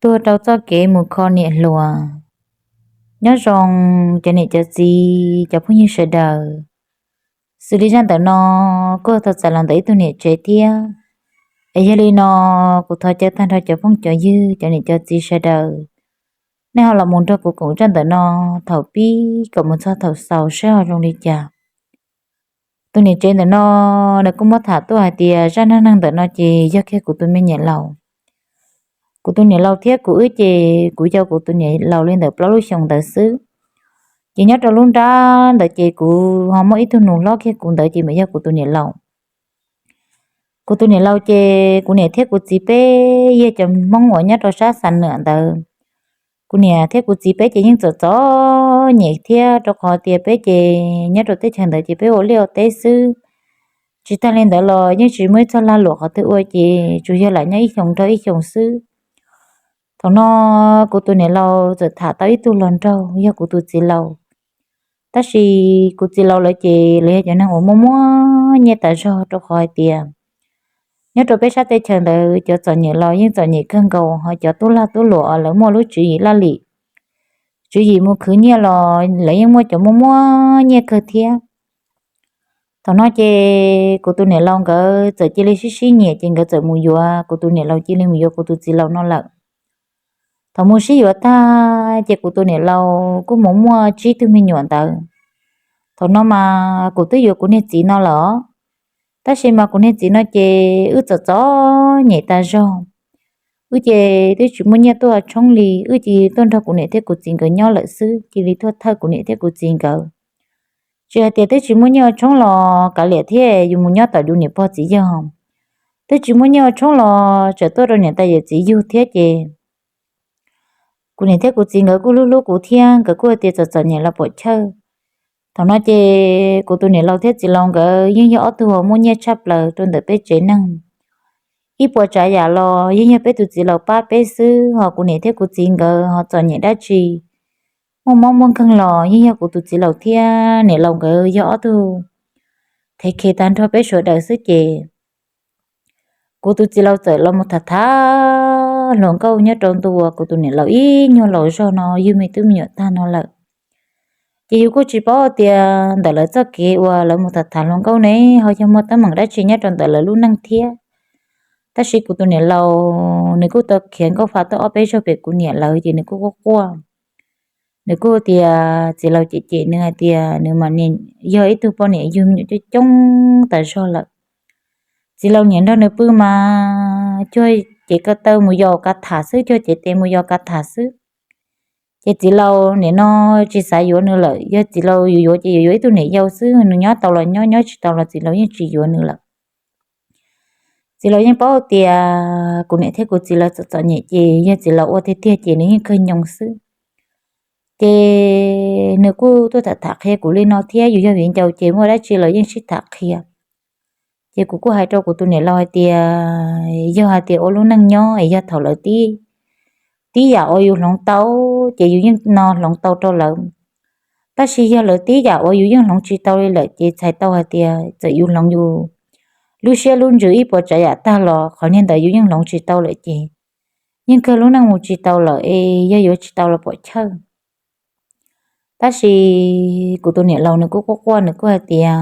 Tuaj rau txoj kev mus kho niam hluas. Nyob zoo cov niam cov txiv cov phooj ywg sawv daws. Xws li zaj ntawm no kuj tau txais los ntawm ib tug niam tsev thiab. Es yog li no kuv thov caw tag nrho cov phooj cov ywg cov niam cov txiv sawv daws, nej ho los mus nrog kuv koom zaj ntawm no thaum pib kom mus txog thaum xaus saib ho zoo li cas. Tus niam tsev ntawm no nws kuj muab tham tuaj hais tias zaj neeg neeg ntawm no ces yog kiag kuv tus me niam laus. Kuv tus niam laus thiab kuv wb ces kuv yau kuv tus niam laus li ntawm plaub lub xyoos ntawd xwb. Ces nyob rau lub nrab ntawd ces kuv ho muaj ib tug nus hlob kiag kuv ntawd ces mas yog kuv tus niam laus. Kuv tus niam laus ces kuv niam thiab kuv txiv peb yog cov Hmoob uas nyob rau sab Xam Nuam ntawd. Kuv niam thiab kuv txiv peb ces yeej txom txom nyem thiab rau qhov tias peb ces nyob rau teb chaws ntawd ces peb ua liaj ua teb xwb. Tsis tag li ntawd los yeej tsis muaj ib txoj lag luam qhov twg ua ces tsuas yog lam nyob ib xyoos rau ib xyoos xwb. Thaum no kuv tus niam laus txawm tham tau ib tug hluas nraug yog kuv tus txiv laus. Tab sis kuv txiv laus lawv ces lawv yog cov neeg uas muaj muaj nyiaj tas zog rau qhov hais tias nyob rau peb sab teb chaws ntawd cov txom nyem los yeej txom nyem kawg nkaus, ho cov tub lag tub luam lawv muaj lub tswv yim laj lim, tswv yim mus khwv nyiaj los lawv yeej muaj cov muaj muaj nyiaj kawg thiab. Thaum no ces kuv tus niam laus nkawd txawm cia li sib sib nyiam ces nkawd txawm mus yuav, kuv tus niam laus cia li mus yuav kuv tus txiv laus no lawm. Thaum mus sib yuav tag ces kuv tus niam laus kuj mus muaj tsib tug me nyuam ntawd. Thaum no mas kuv twb yuav kuv niag txiv no lawm, tab sis mas kuv niag txiv no ces wb txom txom nyem tas zog. Wb ces twb tsis muaj nyiaj tuaj tshoob li, wb cia li tuaj nrog kuv niam thiab kuv txiv nkawd nyob lawm xwb, cia li tuaj thawj kuv niam thiab kuv txiv nkawd. Tsis hais tias twb tsis muaj nyiaj ua tshoob los kav liam thiab yus mus nyob tom yus niam pog txiv yawg. Twb tsis muaj nyiaj ua tshoob los tseem tuaj rau niam tais yawm txiv yug thiab ces kuv niam thiab kuv txiv nkawd kuj hlub hlub kuv thiab nkawd kuj tias txom txom nyem los pom chawj. Thaum no ces kuv tus niam laus thiab txiv laus nkawd yeej yog ob tug uas muaj nyiaj tshaj plaws rau ntawm peb tsev neeg. Ib puas tsav yam los yeej yog peb tus txiv laus pab peb xwb, ho kuv niam thiab kuv txiv nkawd ho txom nyem dab tsi, muaj mob muaj nkeeg los yeej yog kuv tus txiv laus thiab niam laus nkawd yog ob tug thev khe tag nrho peb sawv daws xwb ces kuv tus txiv laus txawm los mus tham tham hluas nkauj nyob rau ntu uas kuv tus niam laus ib nyuag laus zog no yug me tub me nyuam tag no lawm. Ces yus kuj tsis paub tias ntawm lawv txoj kev uas lawv mus tham tham hluas nkauj ne ho yog muaj teeb meem dab tsi nyob rau ntawm lawv lub neej thiab. Tab sis kuv tus niam laus nws kuj tau khiav nkauj fa tuaj ob peb zaug pem kuv niam lawv ces nws kuj quaj quaj. Nws kuj tias txiv laus cem cem nws hais tias nws mas yog ib tug poj niam yug me nyuam coob coob tas zog lawm. Txiv laus niam nrog nws pw mas cuag cev ko taw mus yos kav tham xwb, cuag cev tes mus yos kav tham xwb. Ces txiv laus niam no tsis xav yuav nws lawm, yog txiv laus yuav yuav ces yuav yuav ib tug niam yau xwb, nws nyob tau los nyob, nyob tsis tau los txiv laus yeej tsis yuav nws lawm. Txiv laus yeej paub tias kuv niam thiab kuv txiv lawv txom txom nyem ces yog txiv laus ua tiag tiag ces nws yeej kawg nyoo xwb. Ces nws kuj tuaj tham tham qhia kuv li no thiab, yus yog viv ncaus ces muaj dab tsi los yeej sib tham qhia. Ces kuv kuj hais rau kuv tus niam laus hais tias yog hais tias ua lub neej nyob es yog thaum lawv tib, tib yam uas yus hloov tau ces yus yeej no hloov tau rau lawv. Tab sis yog lawv tib yam uas yus yeej hloov tsis tau li lawm ces txhais tau hais tias txawm yus hloov yus lub siab lub ntsws ib puas tsav yam tag los qhov niag ntawd yus yeej hloov tsis tau lawm ces yeej kawg lub neej mus tsis tau lawm es yog yuav tsis tau los pom chawj. Tab sis kuv tus niam laus nws kuj quaj quaj, nws kuj hais tias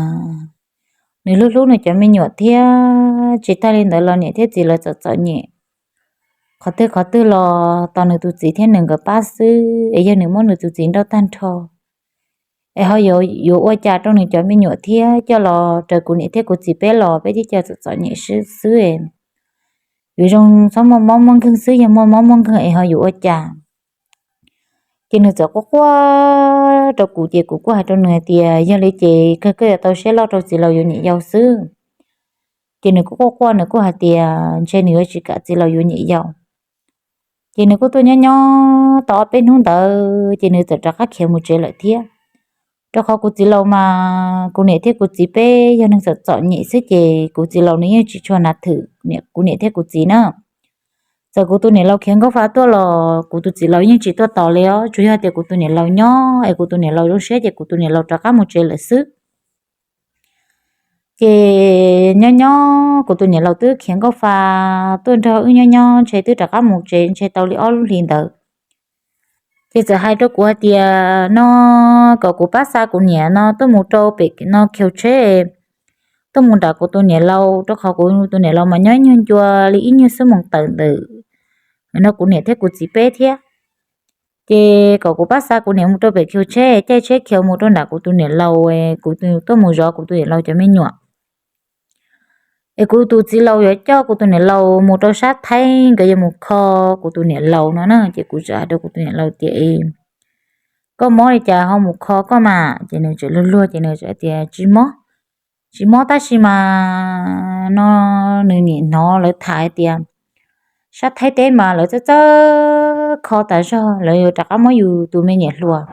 nws hlub hlub nws cov me nyuam thiab, tsis tag li ntawd los niam thiab txiv lawv txom txom nyem, qhov twg qhov twg los tos nws tus txiv thiab nws nkawd pab xwb, es yog nws muab nws tus txiv nrauj tag nrho es ho yuav ua cas rau nws cov me nyuam thiab, coj los raws kuv niam thiab kuv txiv peb los peb tib co txom txom nyem xwb. Yuav zoo txhob muaj mob muaj nkeeg xwb, yog muaj mob muaj nkeeg es ho yuav ua cas. Ces nws txawm quaj quaj rau kuv ces kuv kuj hais rau nws hais tias yog li ces kawg koj yuav tau siab loj rau txiv laus yuav niam yau xwb. Ces nws kuj quaj quaj, nws kuj hais tias ntshe nws yuav tsis kam txiv laus yuav niam yau. Ces nws kuj tuaj nyob nyob tau ob peb hnub ntawd ces nws txawm rov qab khiav mus tsev lawm thiab. Rau qhov kuv txiv laus mas kuv niam thiab kuv txiv peb yog neeg txom txom nyem xwb ces kuv txiv laus nws yeej tsis tshua nav thwm kuv niam thiab kuv txiv na. Txawm kuv tus niam laus khiav nkauj fa tuaj los kuv tus txiv laus yeej tsis tuaj tos li os, tsuas yog tias kuv tus niam laus nyob es kuv tus niam laus zoo siab ces kuv tus niam laus rov qab mus tsev lawm xwb. Ces nyob nyob kuv tus niam laus twb khiav nkauj fa tuaj nrog wb nyob nyob ntshe twb rov qab mus tsev ntshe tau li ob lub hlis ntawd. Ces txawm hais rau kuv hais tias no kom kuv pab xa kuv niam no tuaj mus rau pem no khiav tsheb, tuaj mus nram kuv tus niam laus, rau qhov kuv tus niam laus mas nyob ib nyuag ncua li ib nyuag xuab moos tawm ntawm no kuv niam thiab kuv txiv peb thiab. Ces kom kuv pab xa kuv niam mus rau pem khiav tsheb, caij tsheb khiav mus rau nram kuv tus niam laus, kuv tuaj mus zov kuv tus niam laus cov me nyuam. Es kuv tus txiv laus yuav coj kuv tus niam laus mus rau sab Thaib, nkawd yuav mus kho kuv tus niam laus no na. Ces kuv txawm hais rau kuv tus niam laus tias, koj mob li cas ho mus kho koj mas? Ces nws txawm luag luag ces nws txawm tias tsis mob, tsis mob tab sis mas no nws nim hnov lawv tham hais tias sab Thaib teb mas lawv txawj txawj kho tas zog, lawv yuav rov qab muab yus tus me nyuam hluas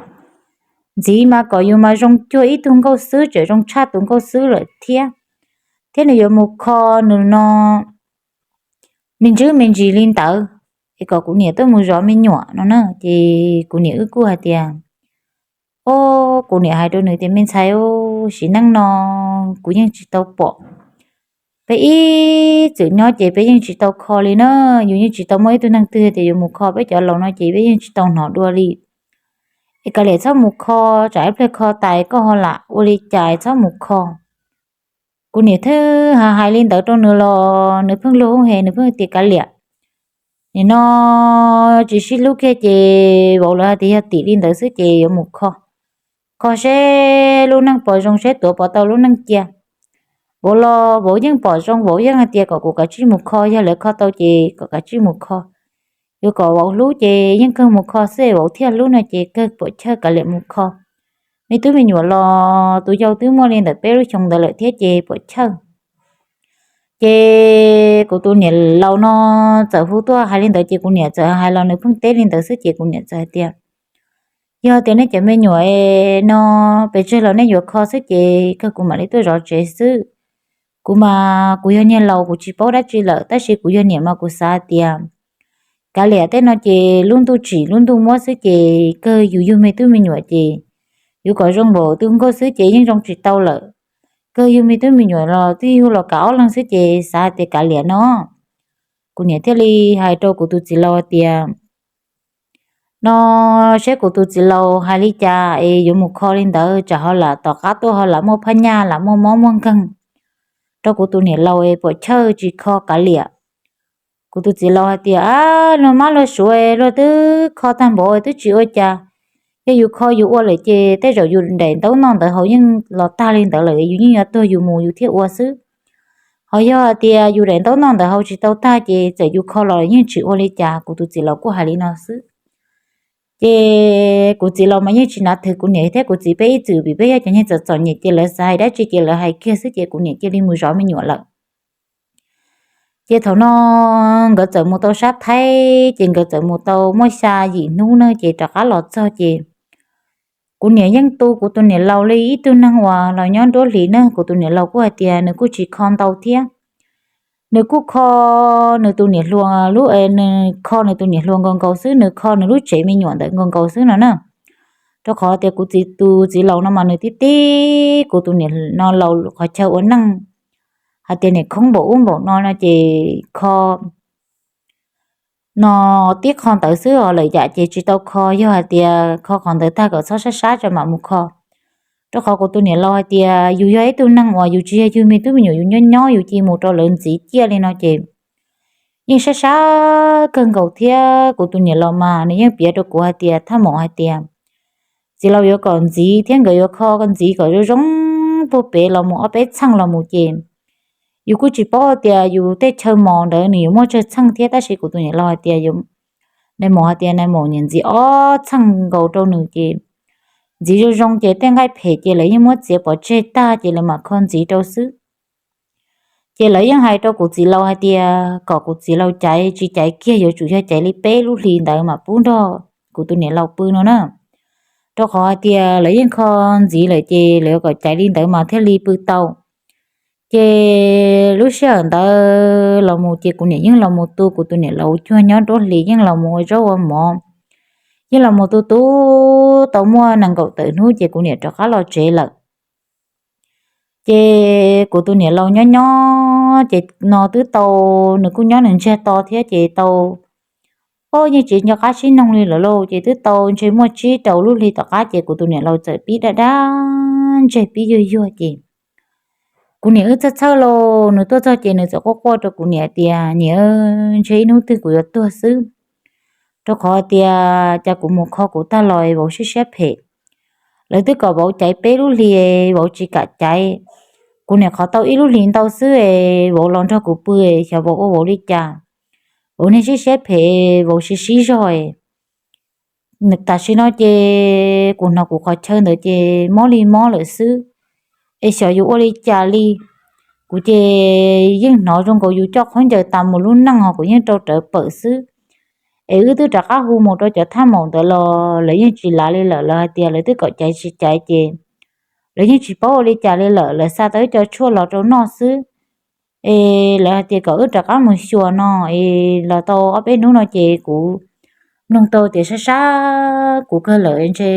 ntxiv mas kom yus mas zoo cuag ib tug nkauj xwb, tseem zoo tshaj tus nkauj xwb lawm thiab. Thiab nws yuav mus kho nws no me ntsis me ntsis li ntawd, es kom kuv niam tuaj mus zov me nyuam no na. Ces kuv niam wb kuj hais tias, o, kuv niam hais rau nws tias me ntxhais, sim neej no kuv yeej tsis tau pom, peb ib txwm nyob ces peb yeej tsis tau kho li na, yus yeej tsis tau muaj ib tug neeg twg tias yuav mus kho peb cov laus no ces peb yeej tsis tau hnov dua li. Es kav liam txhob mus kho, tsam ib pliag kho tas koj ho lam ua li cas, txhob mus kho. Kuv niam thiaj hais li ntawd rau nws los nws pheej luag hauv hes, nws pheej tias kav liam, nim no tsis sib hlub kiag ces vauv lawv hais tias yog tim li ntawd xwb ces yuav mus kho, kho seb lub neej pom zoo seb tuav pov tau lub neej cia. Vauv los vauv yeej pom zoo, vauv yeej hais tias kom kuv kav tsij mus kho, yog lawv kho tau ces kom kav tsij mus kho. Yuav kom vauv hlub ces yeej kawg mus kho xwb, vauv thiaj hlub no ces kawg puam chawj kav liam mus kho. Me tub me nyuam los tus yau twb muaj li ntawm peb lub xyoo ntawd lawm thiab ces puam chawj. Ces kuv tus niam laus no txawm hu tuaj hais li ntawd ces kuv niam txawm hais los nws pheej teb li ntawd xwb ces kuv niam txawm hais tias, yog tias nej cov me nyuam no pes tsawg los nej yuav kho xwb ces kawg kuv mam li tuaj zov tsev xwb. Kuv mas kuv yog niag laus kuv tsis paub dab tsi lawm, tab sis kuv yog niam mas kuv xav tias kav liam tej no ces lub ntuj tsim lub ntuj muab xwb ces kawg yus yug me tub me nyuam ces yuav kom zoo npaum tus nkauj xwb ces yeej zoo tsis tau lawm. Kawg yug me tub me nyuam los twb yug los kav ob leeg xwb ces xav hais tias kav liam no. Kuv niam thiaj li hais rau kuv tus txiv laus hais tias, no seb kuv tus txiv laus hais li cas es yuav mus kho li ntawd, tsam ho lam tom qab tuaj ho lam muaj phab nyaj lam muaj mob muaj nkeeg rau kuv tus niam laus es puam chawj tsis kho kav liam. Kuv tus txiv laus hais tias, a, luag mab luag suav luag twb kho tag npaum twb tsis ua cas, yog yus kho yus ua lawm ces tej zaum yus daim ntaub noj ntawd haus yeej los tag li ntawd lawm, yus yeej yuav tuag yus mus yus thiaj ua xwb. Ho yog hais tias yus daim ntaub noj ntawd haus tsis tau tag ces txawm yus kho los yeej tsis ua li cas. Kuv tus txiv laus kuj hais li no xwb. Ces kuv txiv laus mas yeej tsis nav thwm kuv niam thiab kuv txiv peb ib txwm vim peb yog cov niag txom txom nyem ces lawv xav hais dab tsi ces lawv hais kiag xwb ces kuv niam cia li mus zov me nyuam lawm. Ces thaum no nkawd txawm mus tau sab Thaib ces nkawd txawm mus tau muaj xya yim hnub na ces rov qab los txog ces kuv niam yeej tu kuv tus niam laus li ib tug neeg uas los nyob nruab hlis na. Kuv tus niam laus kuj hais tias nws kuj tsis kho ntau thiab, nws kuj kho nws tus niam hluas lub, nws kho nws tus niam hluas nkaus nkaus xwb, nws kho nws lub tsev me nyuam ntawd nkaus nkaus xwb no na. Rau qhov tias kuv txiv, tus txiv laus no mas nws tib tib kuv tus niam no laus qhov chaw ua neej hais tias niam khoob npaum ub npaum no no ces kho no tib qho ntawd xwb os, lawm yam ces tsis tau kho, yog hais tias kho qhov ntawd tag kom txhob sab sab tso mam mus kho. Rau qhov kuv tus niam laus hais tias yus yog ib tug neeg uas yus tsis yog yug me tub me nyuam, yus nyob nyob yus cia mus rau lawv ntxiv ciaj li no ces yeej sab sab kawg nkaus thiab. Kuv tus niam laus mas nws yeej piav rau kuv hais tias thaj maum hais tias txiv laus yuav kom ntxiv thiab nkawd yuav kho ntxiv kom zoo zoo puag pem los mus ob peb txheej los mus ces yus kuj tsis paub tias yus tej chaw mos ntawd nws yuav muaj tsawg txheej thiab, tab sis kuv tus niam laus hais tias nais maum hais tias nais maum niam ntxiv ob txheej nkaus rau nws ces ntxiv zoo zoo ces tej nqaij phem ces lawv yeej muab txiav pov tseg tag ces lawv mam kho ntxiv rau xwb. Ces lawv yeej hais rau kuv txiv laus hais tias kom kuv txiv laus caiv, tsis caiv kiag yuav tsum yog caiv li peb lub hlis ntawd mam pub nrog kuv tus niam laus pw no na. Rau qhov hais tias lawv yeej kho ntxiv lawm ces lawv yuav kom caiv li ntawd mas thiaj li pw tau. Ces lub sij hawm ntawd los mus ces kuv niam yeej los mus tu kuv tus niam laus cuag nyob nruab hlis, yeej los mus ua zaub ua mov, yeej los mus tu tu tau muaj nees nkaum tawm hnub ces kuv niam rov qab los tsev lawm. Ces kuv tus niam laus nyob nyob ces no twb tau, nws kuj nyob nws ntsiag to thiab ces tau, o, yeej tsis nco qab sib noog li lawm lauj, ces twb tau ntshe muaj tsib rau lub hli tom qab ces kuv tus niam laus txawm pib daj daj ntseg pib yuag yuag ces kuv niam wb txhawj txhawj lauj, nws tuaj txog ces nws txawm quaj quaj rau kuv niam tias, Niam, ntshe ib hnub twg kuv yuav tuag xwb, rau qhov tias cas kuv mus kho kuv tag los vauv siab siab phem. Lawv twb kom vauv caiv peb lub hli, vauv tsis kam caiv. Kuv niam qhov tau ib lub hlis ntau xwb es vauv los nrog kuv pw, xyov vauv ua vauv li cas. Vauv niag siab siab phem, vauv siv siv zog. Tam sim no ces kuv hnov kuv qhov chaw ntawd ces mob li mob lawm xwb, es xyov yuav ua li cas li. Kuv ces yeej hnov zoo nkaus yus coj khaub ncaws tas mus lub neej ho kuv yeej rau rawv pawm xwb. Es wb twb rov qab hu mus rau cov thaj maum ntawd los lawv yeej tsis lav li lawm, lawv hais tias lawv twb kom caiv tsis caiv ces lawv yeej tsis paub ua li cas li lawm, lawv xa tau ib co tshuaj los rau noj xwb. Es lawv hais tias kom wb rov qab mus xyuas no, es los tau ob peb hnub no ces kuv mloog tau tias sab sab kuv kawg lawm, ntshe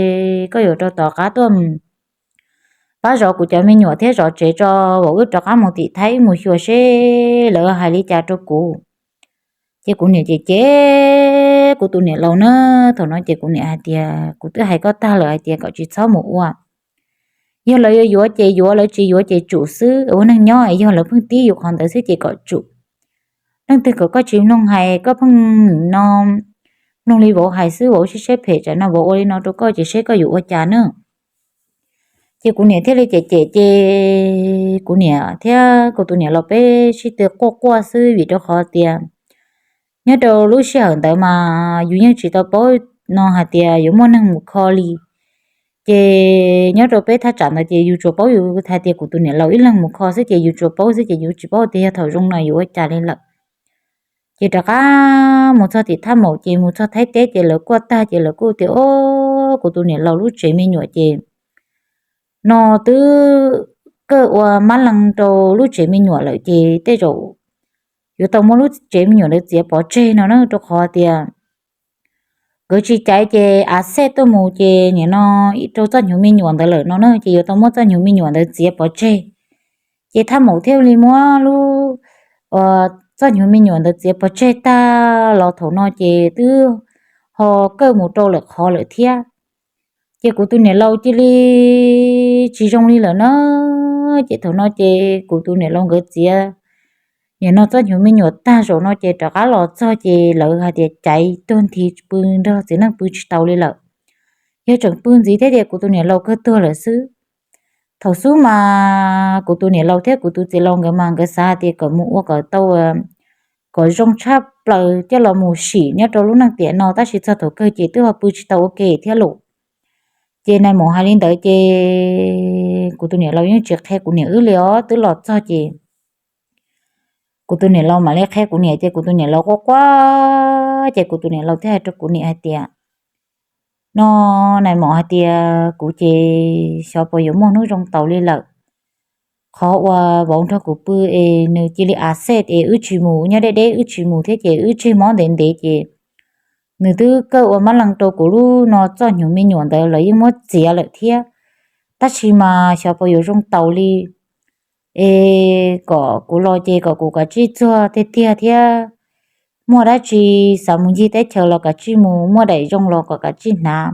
koj yuav rau tom qab tuaj pab zov kuv cov me nyuam thiab zov tsev tso, vauv wb rov qab mus tim Thaib mus xyuas seb lawv hais li cas rau kuv. Ces kuv niam ces cem kuv tus niam laus na. Thaum no ces kuv niam hais tias, Kuv twb hais koj tag lawm hais tias kom tsis txhob mus ua. Yog lawv yuav yuav ces yuav, lawv tsis yuav ces tsum xwb. Ua neej nyob es yog lawv pheej tib yus qhov ntawd xwb ces kom tsum. Leej twg kom koj tsis mloog hais, koj pheej no mloog li vauv hais xwb, vauv siab siab phem, tsam no vauv ua li no rau koj ces seb koj yuav ua cas na. Ces kuv niam thiaj li cem cem ces kuv niam thiab kuv tus niam laus peb sib tw quaj quaj xwb, vim rau qhov tias nyob rau lub sij hawm ntawd mas yus yeej tsis tau paub no hais tias yuav muaj neeg mus kho li. Ces nyob rau peb thaj tsam ntawd ces yus tsuas paub yus hais tias kuv tus niam laus ib leeg mus kho xwb ces yus tsuas paub xwb ces yus tsis paub tias yog thaum zoo no yuav ua cas li lawm. Ces rov qab mus txog tim thaj maum ces mus txog Thaib teb ces lawv kuaj tag ces lawv kuj tias, O, kuv tus niam laus lub tsev me nyuam ces no twb kawj ua mab lees rau lub tsev me nyuam lawm ces tej zaum yuav tau muab lub tsev me nyuam ntawd txiav pov tseg no na, rau qhov tias nkawd tsis caiv ces a xej tuaj mus ces nim no rau txoj hnyuv me nyuam ntawd lawm no na, ces yuav tau muab txoj hnyuv me nyuam ntawd txiav pov tseg. Ces thaj maum thiaj li muab lub txoj hnyuv me nyuam ntawd txiav pov tseg tag los thaum no ces twb ho kawj mus rau lwm qhov lawm thiab. Ces kuv tus niam laus cia li tsis zoo li lawm na. Ces thaum no ces kuv tus niam laus nkawd txiav nim no txoj hnyuv me nyuam tag zaum no ces rov qab los txog ces lawv hais tias caiv tuag nthi pw nrog txiv neej pw tsis tau li lawm. Yog tseem pw ntxiv thiab ces kuv tus niam laus kawg tuag lawm xwb. Thaum xub mas kuv tus niam laus thiab kuv tus txiv laus nkawd mas nkawd xav hais tias kom mus ua kom tau kom zoo tshaj plaws coj los mus sim nyob rau lub neej tiam no, tab sis txog thaum kawg ces twb ho pw tsis tau ua ke thiab lauj. Ces nais maum hais li ntawd ces kuv tus niam laus yeej tsis qhia kuv niam wb li os, twb los txog ces kuv tus niam laus mam li qhia kuv niam ces kuv tus niam laus quaj quaj ces kuv tus niam laus thiaj hais rau kuv niam hais tias, No, nais maum hais tias kuv ces xyov puas yuav muaj hnub zoo taus li lawm. Qhov uas vauv nrog kuv pw es nws cia li a xej es wb tsis mus, nyob deb deb wb tsis mus thiab ces wb tseg mob ntev ntev ces nws twb kawj ua mab lees rau kuv lub no txoj hnyuv me nyuam ntawd lawv yeej muab txiav lawm thiab. Tab sis mas xyov puas yuav zoo taus li es kom kuv los ces kom kuv kav tsij txuag tiag tiag thiab. Muaj dab tsi xav mus ncig teb chaws los kav tsij mus, muaj daim zoo los kom kav tsij hnav,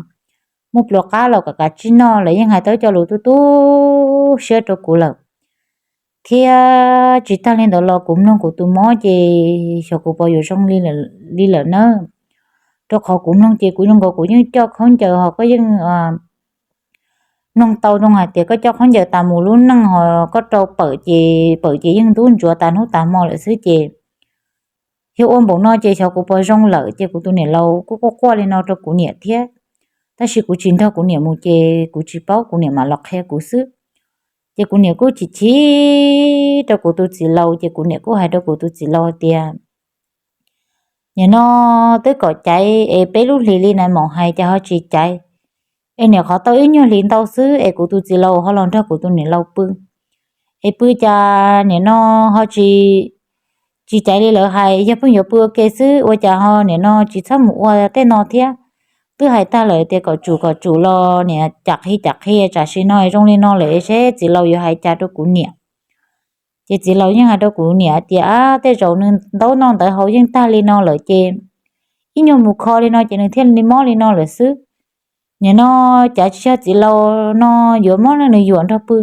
muaj pluas qab los kom kav tsij noj. Lawv yeej hais tau cov lus tu tu siab rau kuv lawm. Thiab tsis tag li ntawd los kuv mloog kuv tus mob ces xyov kuv puas yuav zoo li lawm na. Rau qhov kuv mloog ces kuv zoo nkaus kuv yeej coj khaub ncaws ho koj yeej mloog tau zoo hais tias koj coj khaub ncaws tas mus lub neej ho koj rau pawm ces pawm ces yeej ntub ntsuav tas hnub tas hmo lawm xwb ces yog ua npaum no ces xyov kuv puas zoo lawm. Ces kuv tus niam laus kuj quaj quaj li no rau kuv niam thiab. Tab sis kuv tsis nrog kuv niam mus ces kuv tsis paub, kuv niam mam los qhia kuv xwb. Ces kuv niam kuj chim chim rau kuv tus txiv laus ces kuv niam kuj hais rau kuv tus txiv laus hais tias, Nim no twb kom caiv es peb lub hlis li nais maum hais cas ho tsis caiv? Es nim qhov tau ib nyuag hlis ntau xwb es kuv tus txiv laus ho los nrog kuv tus niam laus pw. Es pw cas nim no ho tsis, tsis caiv li lawv hais, yog pheej yuav pw ua ke xwb ua cas ho nim no tsis txhob mus ua tej no thiab? twb hais tag lawm tias kom tsum kom tsum los niam, cas qhia cas qhia, tam sim no zoo li no lawm seb txiv laus yuav hais cas rau kuv niam. Ces txiv laus yeej hais rau kuv niam tias, tej zaum nws ntaub noj ntawv haus yeej tag li no lawm ces ib nyuag mus kho li no ces nws thiaj li mob li no lawm xwb. Nim no cas tsis yog txiv laus no yuav mob ne, nws yuam nrog pw.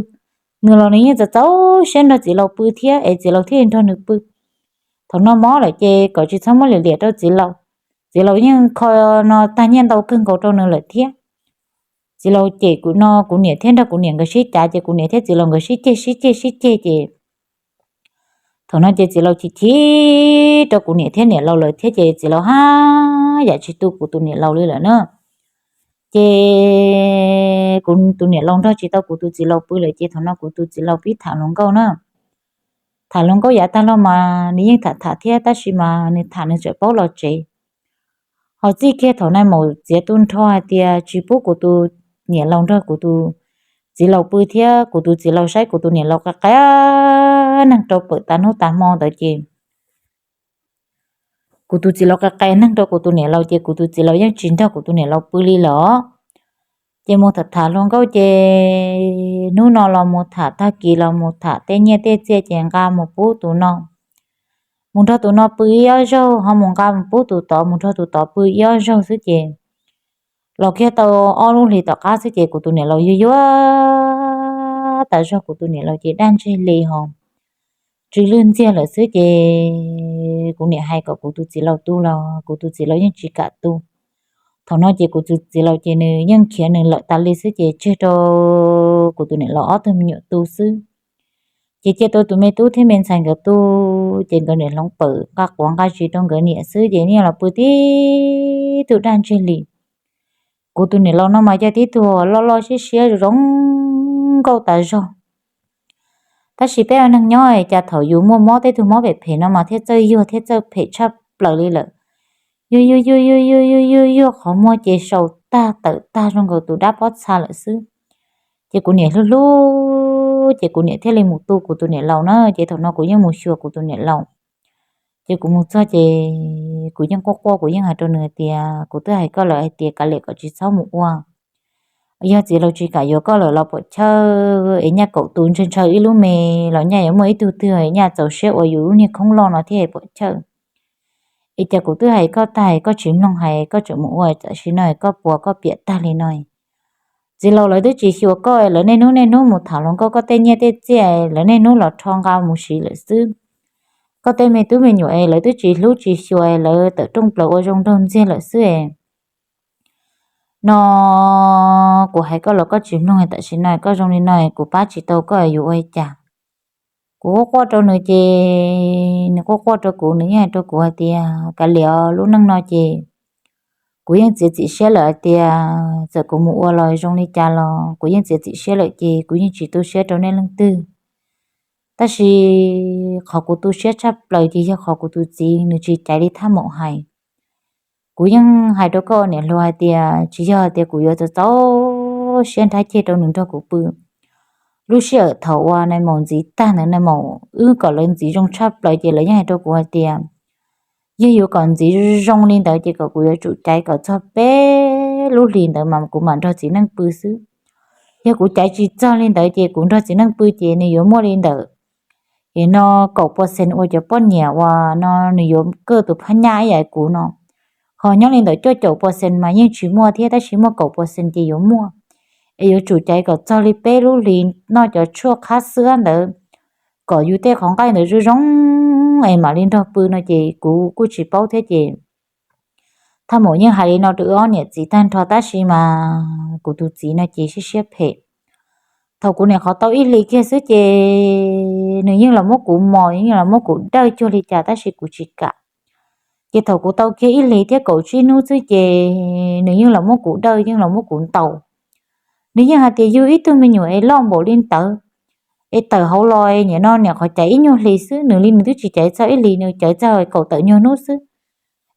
Nws los nws yeej txaus txaus siab nrog txiv laus pw thiab es txiv laus thiaj nrog nws pw. Thaum no mob lawm ces kom tsis txhob muab liam liam rau txiv laus. Txiv laus yeej kho no tag nyiaj ntau kawg nkaus rau nws lawm thiab. Txiv laus cem kuv no, kuv niam thiab nrog kuv niam nkawd sib cav ces kuv niam thiab txiv laus nkawd sib ceg sib ceg sib ceg ces thaum no ces txiv laus chim chim rau kuv niam thiab niam laus lawm thiab ces txiv laus haj yam tsis tu kuv tus niam laus li lawm na. Ces kuv tus niam laus nrog tsis tau kuv tus txiv laus pw lawm ces thaum no kuv tus txiv laus pib tham hluas nkauj na. Tham hluas nkauj yav tag los mas nws yeej tham tham thiab tab sis mas nws tham nws tseem paub los tsev. Ho txij kiag thaum nai maum txiav tu nrho hais tias tsis pub kuv tus niam laus nrog kuv tus txiv laus pw thiab kuv tus txiv laus saib kuv tus niam laus qa qa neeg rau pem tas hnub tas hmo ntawd ces kuv tus txiv laus qa qa neeg rau kuv tus niam laus ces kuv tus txiv laus yeej tsis nrog kuv tus niam laus pw li lawm. Ces mus tham tham hluas nkauj ces hnub no los mus tham, tag kis los mus tham, tej nyiaj tej txiaj ces nqa mus pub tus no, mus nrog tus no pw ib ob zaug, ho mus nqa mus pub tus tod, mus nrog tus tod pw ib ob zaug xwb ces los kiag tau ob lub hlis tom qab xwb ces kuv tus niam laus yuag yuag tas zog, kuv tus niam laus ces daj ntseg li ho tsw lwj ntxiag lawm xwb ces kuv niam hais kom kuv tus txiv laus tu los kuv tus txiv laus yeej tsis kam tu. Thaum no ces kuv tus txiv laus ces nws yeej khiav nws lawm tas li xwb ces tseg rau kuv tus niam laus ob tug me nyuam tu xwb. Ces cia tau tus me tub thiab me ntxhais nkawd tu, ces nkawd niam hloov pawm nqa quav nqa zis rau nkawd niam xwb ces niaj los pw tib tug daj ntseg li. Kuv tus niam laus no mas yog tib tug loj loj siab siab zoo nkauj tas zog. Tab sis peb ua neeg nyob cas thaum yus muaj mob tej tug mob phem phem no mas thiaj txawj yuag thiab txawj phem tshaj plaws li lawm. Yuag yuag yuag yuag yuag yuag yuag yuag qhov muag ces sau tag tawm tag zoo nkaus tus dab pob txha lawm xwb. Ces kuv niam hlub hlub ces kuv niam thiaj li mus tu kuv tus niam laus na, ces thaum no kuv yeej mus xyuas kuv tus niam laus. Ces kuv mus txog ces kuv yeej quaj quaj, kuv yeej hais rau nws hais tias, kuv twb hais koj lawm hais tias kav liam kom tsis txhob mus ua. Yog txiv laus tsis kam yuav koj lawm los pom chawj es nyaj kaum tus ntshaw ntshaw ib lub me los nyaj yuav muaj ib tug twg nyaj txaus siab ua yus lub niag khoob loj no thiab pom chawj. Es cas kuv twb hais koj tag koj tsis mloog, hais koj tseem mus ua, tam sim no koj puas koj piam tag li no. Txiv laus lawv twb tsis xyuas koj, lawv niaj hnub niaj hnub mus tham hluas nkauj, koj tej nyiaj tej txiaj lawv niaj hnub los rho nqa mus siv lawm xwb. Koj tej me tub me nyuam es lawv twb tsis hlub tsis xyuas, lawv tawm rooj plaws ua zoo nraug ntxiag lawm xwb. No kuv hais koj los koj tsis mloog, tam sim no koj zoo li no kuv pab tsis tau koj yuav ua li cas. Kuv quaj quaj rau nws ces nws quaj quaj rau kuv, nws yeej hais rau kuv hais tias kav liam, lub neej no ces kuv yeej txiav txim siab lawm hais tias txawm kuv mus ua los zoo li cas los kuv yeej txiav txim siab lawm ces kuv yeej tsis tu siab rau nej leej twg. Tab sis qhov kuv tu siab tshaj plaws ces yog qhov kuv tus txiv nws tsis caiv li thaj maum hais. Kuv yeej hais rau koj niam hluas hais tias tsis yog hais tias kuv yuav txaus txaus siab nrhab ceg rau nws nrog kuv pw. Lub sij hawm thaum uas nais maum ntxiv tag ntawd, nais maum wb kom lawv ntxiv zoo tshaj plaws ces lawv yeej hais rau kuv hais tias yog yuav kom ntxiv zoo li ntawd ces kom kuv yuav tsum caiv kom txog peb lub hlis ntawd mas kuv mam nrog txiv neej pw xwb. Yog kuv caiv tsis txog li ntawd ces kuv nrog txiv neej pw ces nws yuav muaj li ntawm es no kaum percent uas cov poj niam uas no nws yuav kaj tus phab nyaj ib yam kuv no. Ho nyob li ntawm cuaj caum percent mas yeej tsis muaj thiab, tab sis muaj kaum percent ces yuav muaj. Es yuav tsum caiv kom txog li peb lub hlis noj cov tshuaj qhab xwab ntawd, kom yus tej qhov nqaij ntawd zoo zoo es mam li nrog pw no ces kuv kuj tsis paub thiab ces thaj maum yeej hais li no rau wb ob niam txiv tag nrho, tab sis mas kuv tus txiv no ces siab siab phem. Thaum kuv niam qhov tau ib hlis kiag xwb ces nws yeej los muab kuv mos, yeej los muab kuv dawj cuag li cas tab sis kuv tsis kam. Ces thaum kuv tau kiag ib hlis thiab kaum tsib hnub xwb ces nws yeej los muab kuv dawj, yeej los muab kuv ntaus. Nws yeej hais tias yug ib tug me nyuam es loj npaum li ntawd es tawm hauv los nim no niam qhov caiv ib nyuag hlis xwb, nws li nws twb tsis caiv txog ib hlis, nws caiv txog kaum tawm nyuag hnub xwb.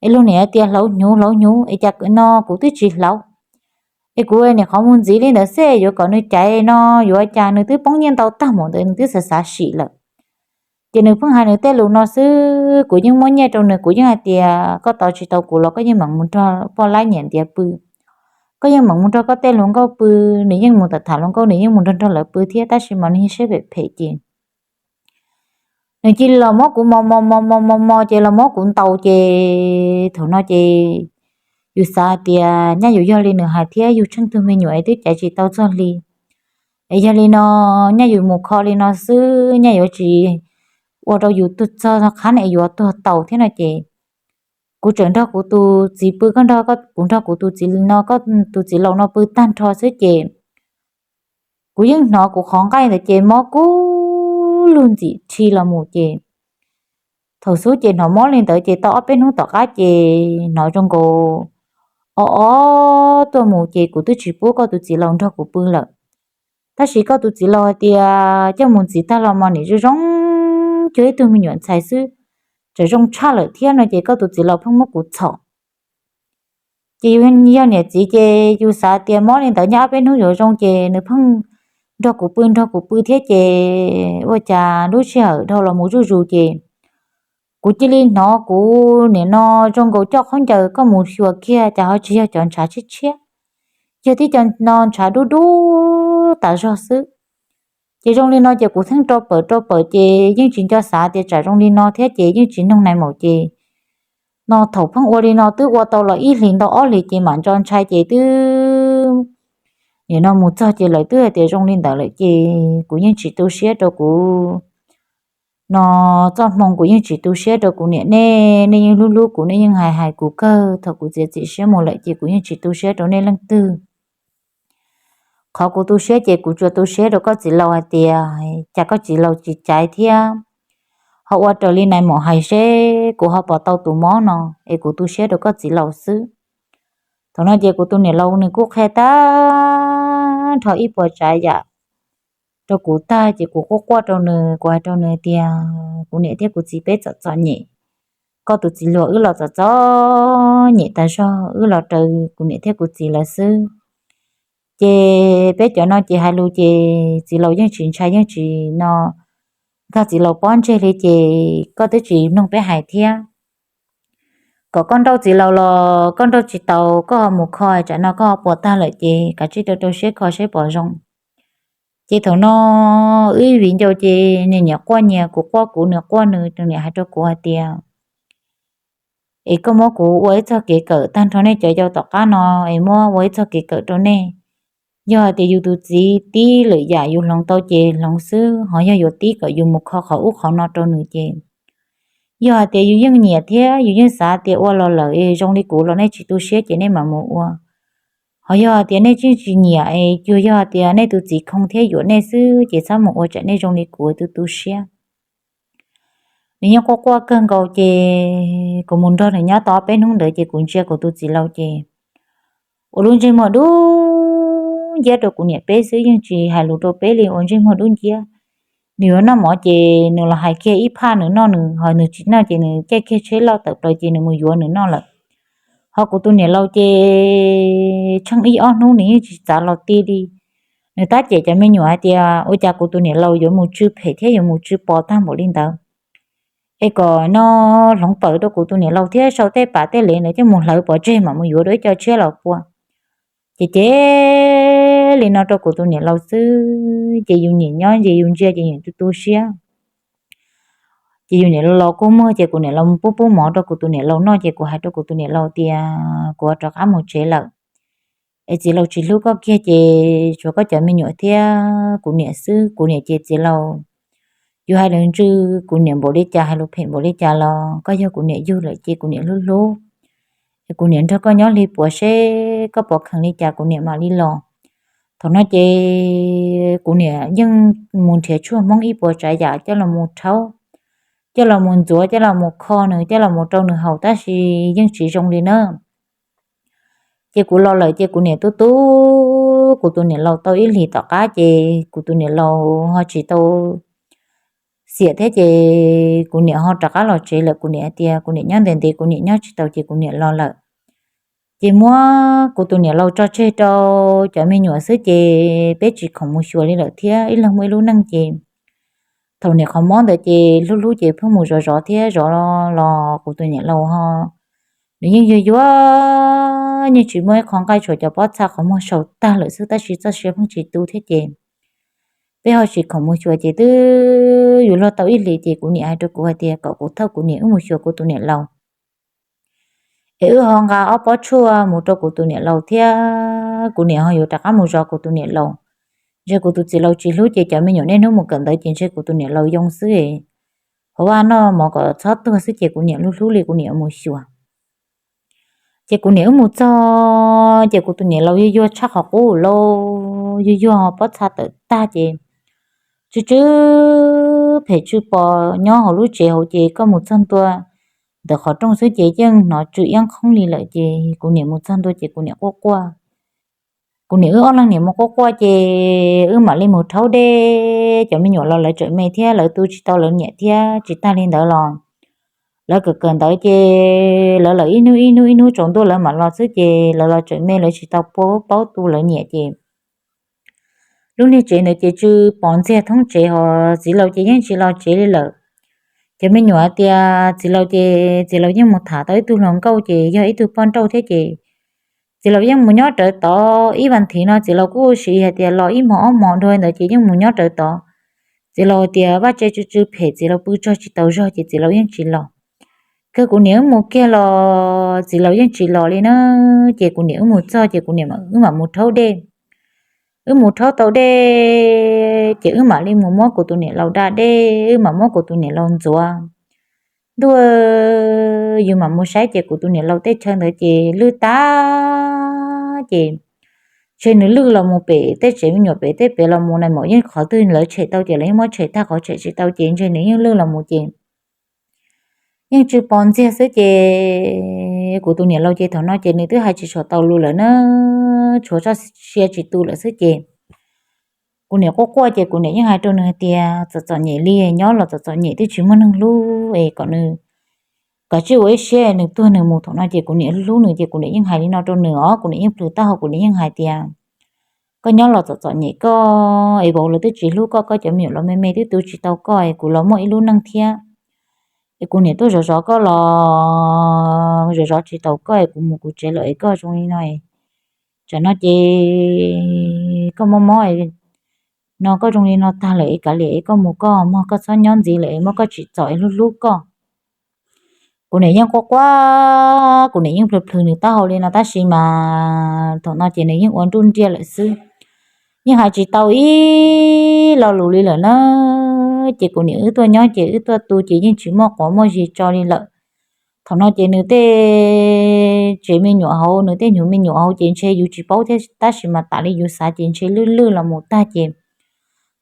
Es luag niam hais tias hlauv hnyuv hlauv hnyuv es cas no kuv twb tsis hlauv. Es kuv niam qhov mus ntxiv li ntawd xwb yuav kom nws caiv no yuav cas, nws twb poob nyiaj ntau tag npaum ntawd nws twb xav xav sim lawm. Ces nws pheej hais nws tej lus no xwb, kuv yeej muab nyiaj rau nws, kuv yeej hais tias koj tos tsis tau kuv los koj yeej meem mus nrog poj laib niam ntiav pw. koj yeej meem mus nrog koj tej hluas nkauj pw, nws yeej mus tham hluas nkauj, nws yeej mus nrog nrog lawv pw thiab, tab sis mas nws yeej siab phem phem ces nws cia li los muab kuv mos mos mos mos mos mos ces los muab kuv ntaus ces thaum no ces yus xav tias nyaj yus yog li nws hais thiab, yus tsheej tug me nyuam es twb caiv tsis tau txog hli. Es yog li no, nyaj yus mus kho li no xwb, nyaj yuav tsis ua rau yus tug txog qhab ne yuav tuag tau thiab no ces kuv tseem nrog kuv tus txiv pw, koj nrog kuv nrog kuv tus txiv no, koj tus txiv laus no pw tag nrho xwb ces kuv yeej hnov kuv qhov nqaij ntawd ces mob kub lug ntxim rhi los mus ces thaum xub ces hnov mob li ntawd ces tau ob peb hnub tom qab ces hnov zoo nkaus o o tuaj mus ces kuv twb tsis pub koj tus txiv laus nrog kuv pw lawm. Tab sis koj tus txiv laus hais tias coj mus ntxiv tag los mas nim zoo zoo cuag ib tug me nyuam ntxhais xwb, tseem zoo tshaj lawm thiab no ces koj tus txiv laus pheej muab kuv txhom. Ces yog niam txiv ces yus xav tias mob li ntawd nyob ob peb hnub yuav zoo ces nws pheej nrog kuv pw nrog kuv pw thiab ces ua cas lub sij hawm dhau los mus zuj zus ces kuv cia li hnov kuv nim no zoo nkaus coj khaub ncaws koj mus xyuas kiag cas ho tsis yog cov ntshav tshiab tshiab, yog tib co no ntshav dub dub tas zog xwb. Ces zoo li no ces kuv theej rau pawm rau pawm ces yeej tsis nco xav tias tsam zoo li no thiab ces yeej tsis noog nais maum ces no thaum pheej ua li no twb ua tau los ib hlis ntau ob hlis ces mam nco ntshai ces twb nim no mus txog ces lawv twb hais tias zoo li ntawd lawm ces kuv yeej tsis tu siab rau kuv no txoj hmoo, kuv yeej tsis tu siab rau kuv niam nej, nej yeej hlub hlub kuv, nej yeej hais hais kuv kawg, thaum kuv txiav txim siab mus lawm ces kuv yeej tsis tu siab rau nej leej twg. Qhov kuv tu siab ces kuv tsuas tu siab rau koj txiv laus hais tias cas koj txiv laus tsis caiv thiab ho ua raws li nais maum hais seb kuv ho puas tau tus mob no, es kuv tu siab rau koj txiv laus xwb. Thaum no ces kuv tus niam laus nws kuj qhia tag nrho ib puas tsav yam rau kuv tag ces kuv quaj quaj rau nws, kuv hais rau nws tias kuv niam thiab kuv txiv peb txom txom nyem, koj tus txiv hluas wb los txom txom nyem tas zog, wb los raws kuv niam thiab kuv txiv lawv xwb. Ces peb cov no ces hais lus ces txiv laus yeej tsis ntshai yeej tsis no, nkag txiv laus pob ntseg li ces koj twb tsis mloog peb hais thiab. Kom koj nrauj txiv laus los koj nrauj tsis tau, koj ho mus kho tsam no koj ho puas tag lawm ces kav tsij rau rau siab kho seb puas zoo. Ces thaum no wb viv ncaus ces nws nyiam quaj nyias, kuv quaj kuv, nws quaj nws, nws niam hais rau kuv hais tias es koj muab kuv ua ib txoj kev kawm tag nrho nej cov yau tom qab no, es muab ua ib txoj kev kawm rau nej. Yog hais tias yus tus txiv tib lwm yam yus hloov tau ces hloov xwb, ho yog yuav tib kom yus mus kho qhov ub qhov no rau nws ces yog hais tias yus yeej nyiam thiab yus yeej xav tias ua los lawm es zoo li kuv los nej tsis tu siab ces nej mam mus ua. Ho yog hais tias nej tseem tsis nyiam es cuag yog hais tias nej tus txiv khoo thiab yuam nej xwb ces txhob mus ua tsam nej zoo li kuv tu tu siab. Nws yeej quaj quaj kawg nkaus ces kuv mus nrog nws nyob tau peb hnub ntawd ces kuv ntsia kuv tus txiv laus ces ua lub ntsej muag dub nciab rau kuv niam peb xwb, yeej tsis hais lus rau peb li, ua ntsej muag dub nciab. Nws yuav noj mov ces nws los hais kiag ib phaj nws noj, nws ho nws tsis noj ces nws caij kiag tsheb loj tawm plaws ces nws mus yuav nws noj lawm. Ho kuv tus niam laus ces tsheej ib ob hnub nws yeej tsis txav los ti li. Nws tab cem cov me nyuam hais tias ua cas kuv tus niam laus yuav mus tsw phem thiab yuav mus tsw pos tag npaum li ntawd. Es kom no hloov pawm rau kuv tus niam laus thiab sau tej pam tej lev ntawd coj mus hlawv pov tseg mam mus yuav dua ib co tshiab los pua. Ces ces li no rau kuv tus niam laus xwb ces yus niam nyob ces yus ntsia ces yus tu tu siab. Ces yus niam laus los kua muag ces kuv niam laus mus pub pub mov rau kuv tus niam laus noj ces kuv hais rau kuv tus niam laus tias kuv rov qab mus tsev lawm, es txiv laus tsis hlub koj kiag ces tshuav koj cov me nyuam thiab kuv niam xwb. Kuv niam ces txiv laus, yus hais lus ntsws kuv niam npaum li cas, hais lus phem npaum li cas los koj yog kuv niam yug lawm ces kuv niam hlub hlub. Es kuv niam nrog koj nyob li puas seb koj pov kheev li cas kuv niam mam li los. Thaum no ces kuv niam yeej mus nrhiav tshuaj hmoob ib puas tsav yam coj los mus rhaub, coj los mus ntxuav, coj los mus kho nws, coj los mus rau nws haus tab sis yeej tsis zoo li na. Ces kuv los lawm ces kuv niam tu tu kuv tus niam laus tau ib hlis tom qab ces kuv tus niam laus ho tsis tau xiam thiab ces kuv niam ho rov qab los tsev lawm. Kuv niam hais tias kuv niam nyob ntev ntev kuv niam nyob tsis tau ces kuv niam los lawm. Ces muab kuv tus niam laus tso tseg rau cov me nyuam xwb ces peb tsis khoom mus xyuas li lawm thiab ib leeg muaj ib lub neej ces thaum niam qhov mob ntawd ces hlub hlub ces pheej mus zov zov thiab zov los kuv tus niam laus ho nws yeej yuag yuag yeej tsis muaj ib qho nqaij, tshuav cov pob txha qhov muag saum tag lawm xwb, tab sis txoj sia pheej tsis tu thiab ces peb ho sim khoom mus xyuas ces twb yuav luag tau ib hlis ces kuv niam hais rau kuv hais tias kom kuv thauj kuv niam wb mus xyuas kuv tus niam laus es wb ho nqa ob pob tshuaj mus rau kuv tus niam laus thiab kuv niam ho yuav rov qab mus zov kuv tus niam laus. Ntshe kuv tus txiv laus tsis hlub ces cov me nyuam niaj hnub mus kawm ntawv ces ntshe kuv tus niam laus yoo xwb, hauv vaj noj mov kom txhob tuag xwb ces kuv niam hlub hlub li kuv niam mus xyuas. Ces kuv niam wb mus txog ces kuv tus niam laus yuag yuag tshaj qhov qub lauj, yuag yuag pob txha tawm tag ces tsw tsw phem tsw pos nyob hauv lub tsev hauv ces koj mus txog ntua ntawm qhov rooj xwb ces yeej hnov tsw iab qhoob li lawm ces kuv niam mus txog ntua ces kuv niam quaj quaj. Kuv niam wb ob leeg niam mus quaj quaj ces wb mam li mus rhaub dej, cov me nyuam los lawv tseem me thiab lawv tu tsis tau lawv niam thiab tsis tag li ntawd los lawv kawm kawm ntawv ces lawv lawm ib hnub ib hnub ib hnub tsaus ntuj lawv mam los xwb ces lawv los tseem me lawv tsis tau paub tu lawv niam ces lub niag tsev ntawd ces tsw pos ntxiag thoob tsev hos txiv laus ces yeej tsis los tsev li lawm. Cov me nyuam tias txiv laus ces txiv laus yeej mus tham tau ib tug hluas nkauj ces yog ib tug poj nrauj thiab ces txiv laus yeej mus nyob rawv tod ib vas thiv no txiv laus kuj siv hais tias los ib hmos ob hmos dua ntawd ces yeej mus nyob rawv tod. Txiv laus tias vaj tse tsw tsw phem txiv laus pw tsaug tsis tau zog ces txiv laus yeej tsis los. Kawg kuv niam wb mus kiag los txiv laus yeej tsis los li na. Ces kuv niam wb mus txog ces kuv niam wb mam mus rhaub dej. Wb mus rhaub tau dej ces wb mam li mus muab kuv tus niam laus da dej, wb mam muab kuv tus niam laus ntxuav. Ntuj, yus mam mus saib ces kuv tus niam laus tej chaw ntawd ces lwj tag ces ntshe nws lwj los mus pem tej tsev me nyuam pem tej pem los mus nais maum yeej qhov twg lawv tshem tau ces lawv yeej muab tshem tag, qhov tshem tsis tau ces ntshe nws yeej lwj los mus ces yeej tsw pos ntxiag xwb ces kuv tus niam laus ces thaum no ces nws twb hais tsis tshua tau lus lawm na, tshuav txoj sia tsis tu lawm xwb ces kuv niam quaj quaj ces kuv niam yeej hais rau nws hais tias txom txom nyem li, nyob los txom txom nyem twb tsis muaj neeg hlub es kom nws kav tsij ua ib siab nws tuag nws mus. Thaum no ces kuv niam hlub nws ces kuv niam yeej hais li no rau nws os, kuv niam yeej plhws taub hau kuv niam yeej hais tias koj nyob los txom txom nyem koj es vauv lawv twb tsis hlub koj, koj cov me nyuam los me me twb tu tsis tau koj es kuv los muaj ib lub neej thiab es kuv niam tuaj zov zov koj los zov zov tsis taus koj es kuv mus kuv tsev lawm es koj zoo li no es tsam no ces koj mob mob no koj zoo li no tag lawm es kav liam es koj mus koj mog, koj txhob nyob ntxiv lawm es muab koj tsim txom es hlub hlub koj. Kuv niam yeej quaj quaj, kuv niam yeej plhws plhws nws taub hau li no tab sis mas thaum no ces nws yeej ua nruj nriaj lawm xwb, yeej hais tsis tau ib lo lus li lawm na. Ces kuv niam wb tuaj nyob ces wb tuaj tu ces yeej tsis muaj quav muaj zis tso li lawm. Thaum no ces nws tej tsev me nyuam hauv, nws tej hnyuv me nyuam hauv ces ntshe yus tsis paub thiab tab sis mas tas li yus xav ces ntshe lwj lwj los mus tag ces